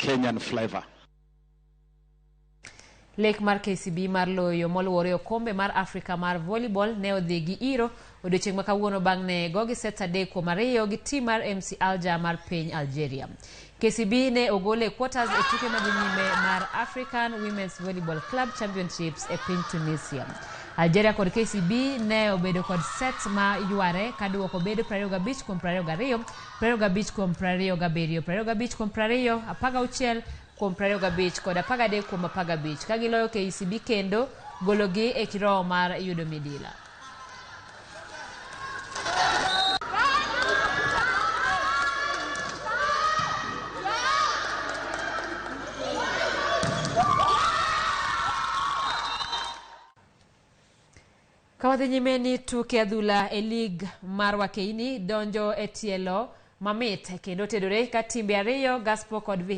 Kenyan flavor. Lek mar KCB mar loyo moluwore okombe mar Afrika mar volleyball ne odhi gi iro odiochieng' ma kawuono bang' ne gogi sets 3-2 gi tim mar MC Alger mar piny Algeria. KCB ne ogol e quarters e tuke madhi nyime mar African Women's Volleyball Club Championships e piny Tunisia. Algeria kod KCB ne obedo kod sets ma yware ka duoko bedo 25-22, 25-27, 25-20, 16-25 kod 13-15 ka giloyo KCB kendo gologi e kirowo mar yudo midila. Ka wadhi nyime ni tuke adhula e lig mar Wakeini donjo e tielo mamit kendo tedore ka timbe ariyo Gaspo kod Vihiga.